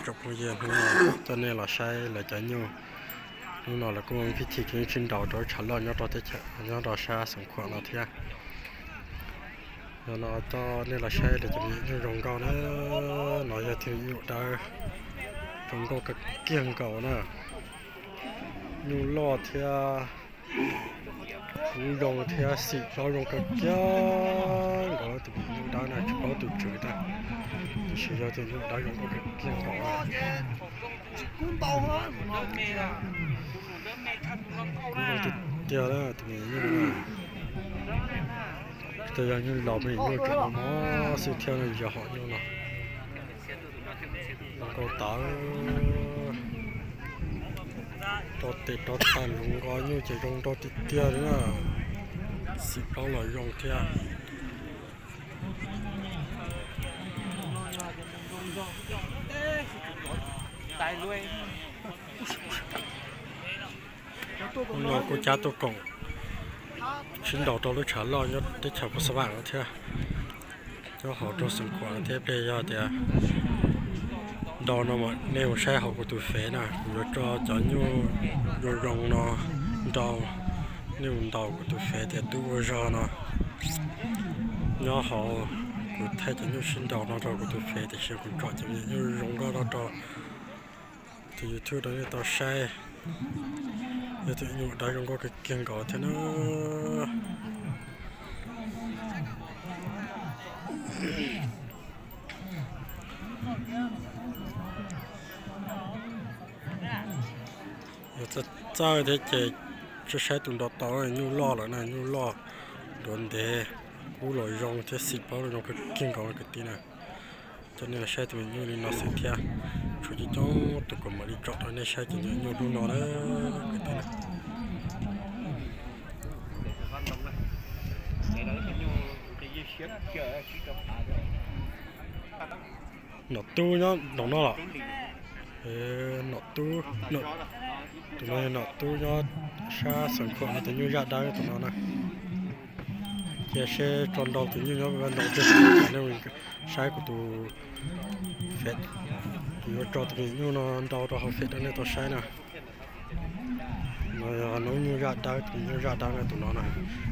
Tsoom phooj ywg, hnub no coj nej los saib lawv cov nyuj. Hnub no lawv kuj ua ib thij kev sib nraus rau lub tshav loj nyob rau teb chaws, nyob rau sab Xeev Khuam no thiab. Hnub no coj nej los saib lawv cov me nyuj zoo nkauj na. No yog tus nyuj dawb zoo nkauj kawg kiag nkaus na. Nyuj loj thiab kub zoo thiab xim plaub zoo kawg kiag nkaus. Tus me nyuj dawb no tsis paub tus tswv tag, tiam sis yog tus nyuj dawb zoo nkauj kawg kiag nkaus. Kub zoo tiag tiag tus me nyuj na. Tsis tas yog nyuj laus, me nyuj tseem mob xwb thiab no, yog hom nyuj no. Zoo nkauj tawv, rau tes rau taw hluas nkauj nyuj ces zoo nraug tiag tiag li na. Xim plaub los zoo thiab. Hnub no kuj cab tuaj koom sib nraus rau lub tshav loj nyob teb chaws Phu Xa Vam no thiab, nyob hauv rau Xeev Khuam no thiab. Pliag yog tias ntau no mas nej mus saib hauv kuv tus fev na, kuv yuav tso cov nyuj zoo zoo no rau nej mus ntaus kuv tus fev tias Tub Ua Zog no. Nyob hauv kuv thaij cov nyuj sib nraus no rau kuv tus fev, tiam sis kuv tso cov nyuj zoo nkauj no rau tus YouTube rau nej tau saib. Yog tus nyuj dawb zoo nkauj kawg kiag nkaus thiab na. Yog txawj txawj thiab ces tsis saib tus nraud tau, nyuj loj lawm na, nyuj loj nruav ntev, kub los zoo thiab xim plaub los zoo kawg kiag nkaus kwv tij na. Coj nej los saib tus me nyuj li no xwb thiab. Tshuav coob coob tus kuv mam li tsom rau nej saib cov me nyuj hnub no na kwv tij na. Nom tub nyob nraum no los? Nom tub, tus no yog nom tub nyob sab Xeev Khuam no, tus nyuj zaj dawb tus no na. Cia seb tso nrau tus nyuj nyob nraum twg, nej saib kuv tus fev, kuv yuav tso tus me nyuj no nrau rau hauv fev rau nej tau saib na. No yog noob nyuj zaj dawb, tus nyuj zaj dawb no tus no na.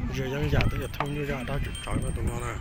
Ntsia yeeb yam twb yog thooj nyuj zaj dawb tsawv tsawv no tus no na.